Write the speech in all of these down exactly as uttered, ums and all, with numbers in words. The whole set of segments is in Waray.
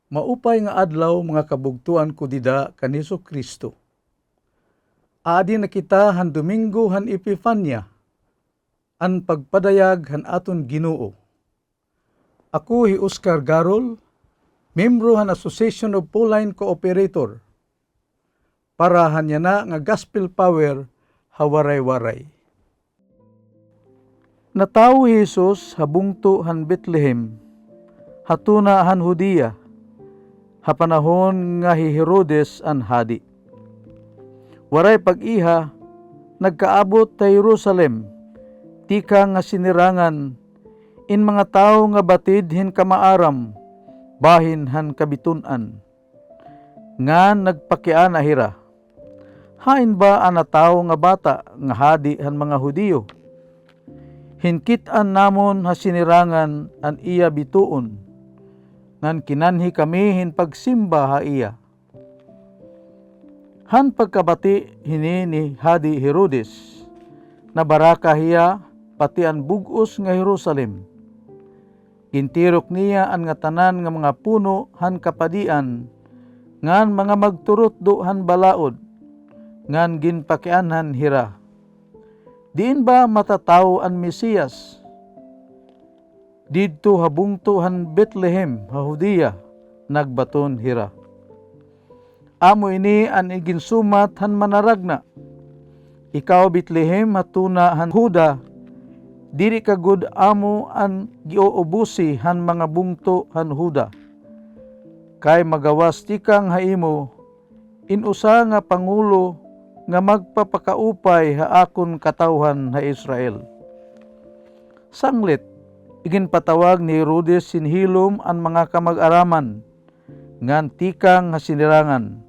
Maupay nga adlaw, mga kabugtoan ko dida kan Jesu-Cristo. Aadi na kita han Domingo han Epifania, an pagpadayag han aton Ginoo. Ako hi Oscar Garol, miyembro han Association of Pauline Cooperator, para han yana nga Gospel Power ha Waray-Waray. Natawo hi Jesus ha bungto han Betlehem, ha tuna han Judea, ha panahon nga hi Herodes an hadi. Waray pag-iha, nagkaabot ha Jerusalem, tikang ha sinirangan, in mga tawo nga batid hin kamaaram, bahin han kabitun-an, ngan nagpakiana hira, "Hain ba an natawo nga bata nga hadi han mga Hudiyo? Hinkit-an namon ha sinirangan an iya bituon, ngan kinanhi kami hin pagsimba ha iya." Han pagkabati hini ni Hadi Herodes, nabaraka hiya pati an bug-os nga Jerusalem. Gintirok niya an ngatanan nga mga puno han kapadian ngan mga magturutdo han balaod, ngan ginpakianhan hira, "Diin ba matatawo an Mesiyas?" "Didto ha bungto han Betlehem ha Judea," nagbaton hira. "Amo ini an iginsumat han Manaragna, 'Ikaw, Betlehem, ha tuna han Juda, diri ka gud amo an giuubosi han mga bungto han Juda, kay magawas tikang ha imo in usa nga pangulo nga magpapakaupay ha akon katawhan ha Israel.'" Sanglit, iginpatawag ni Herodes hin hilom an mga kamag-araman ngan tikang ha sinirangan.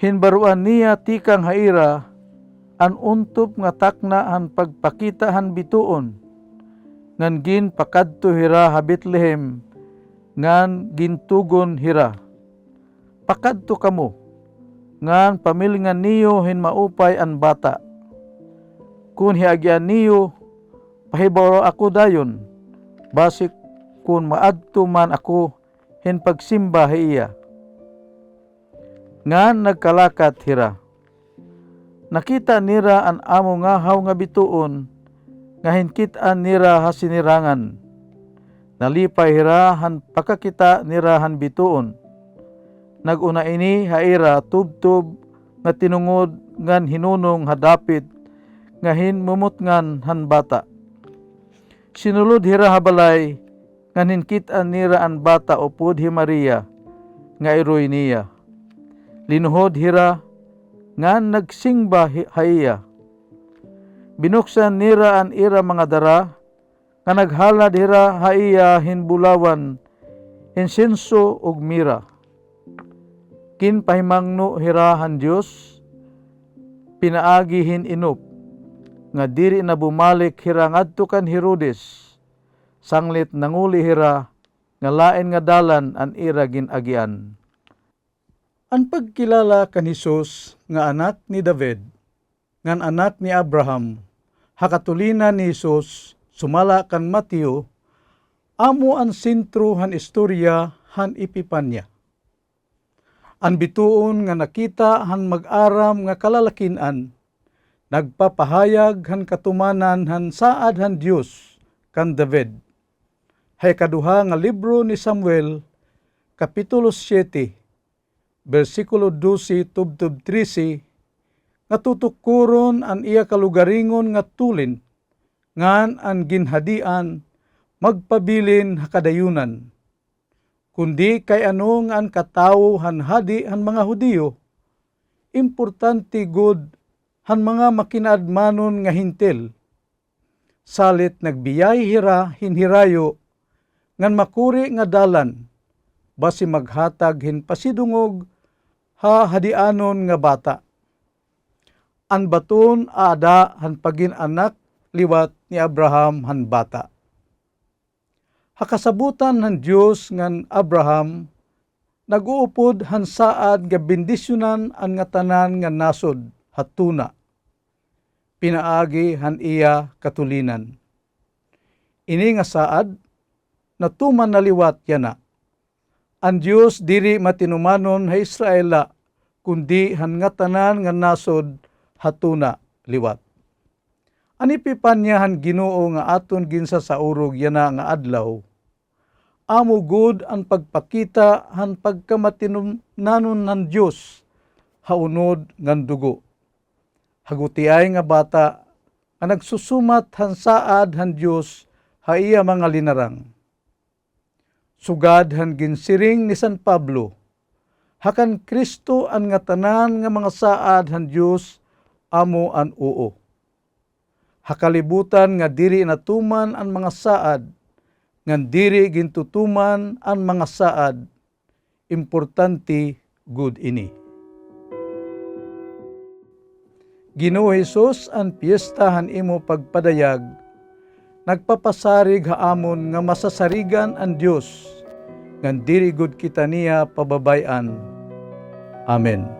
Hinbaroan niya tikang ha ira an untop nga takna han pagpakita han bituon, ngan ginpakadto hira ha Betlehem, ngan gintugon hira, "Pakadto kamo, ngan pamilingan niyo hin maupay an bata. Kon hiagian niyo, pahibaroa ako dayon, basi kon maadto man ako hin pagsimba ha iya." Ngan nagkalakat hira. Nakita nira an amo ngahaw nga bituon nga hinkit-an nira ha sinirangan. Nalipay hira han pakakita nira han bituon. Nag-una ini ha ira tubtob nga tinungod ngan hinunong ha dapit nga hinmumutngan han bata. Sinulod hira ha balay ngan hinkit-an nira an bata upod hi Maria nga iroy niya. Linuhod hira ngan nagsimba hi-, ha iya. Binuksan nira an ira mga dara, nga naghalad hira ha iya hin bulawan, insenso, ug mira. Ginpahimangno hira han Dios, pinaagi hin inop, nga diri na bumalik hira ngadto kan Herodes, sanglit nanguli hira nga lain nga dalan an ira gin-agian. An pagkilala kan Jesus nga anak ni David ngan anak ni Abraham, ha katulinan ni Jesus sumala kan Mateo, amo an sentro han istorya han Epipanya. An bituon nga nakita han mag-aram nga kalalakin-an, nagpapahayag han katumanan han saad han Dios kan David. Ha ikaduha nga libro ni Samuel, Kapitulo siyete, bersikulo dose tubtob trese, nga tutukuron an iya kalugaringon nga tulin, ngan an ginhadian magpabilin ha kadayunan. Kundi kay ano nga an katawo han hadi han mga Hudiyo, importante gud han mga makinaadmanon nga Hentil. Salit nagbiyay hira hin hirayo ngan makuri nga dalan, basi maghatag hin pasidungog ha hadianon nga bata. An baton aada han pagin-anak liwat ni Abraham han bata. Ha kasabotan han Dios ngan Abraham, nag-uupod han saad nga bendisyonan an ngatanan nga nasod, ha tuna, pinaagi han iya katulinan. Ini nga saad, natuman na liwat yana. An Dios diri matinumanon ha Israel la, kundi han ngatanan nga nasod ha tuna liwat. An epipanya han Ginoo nga aton ginsasaurog yana nga adlaw, amo gud an pagpakita han pagkamatinumnanon han Dios ha unod ngan dugo. Ha gutiay nga bata nga nagsusumat han saad han Dios ha iya mga linarang. Sugad han ginsiring ni San Pablo, ha kan Cristo an ngatanan nga mga saad han Dios amo an oo. Ha kalibutan nga diri natuman an mga saad, ngan diri gintutuman an mga saad, importante gud ini. Ginoo Jesus, an piyesta han imo pagpadayag nagpapasarig ha amon nga masasarigan an Dios, ngan diri gud kita niya pababay-an. Amen.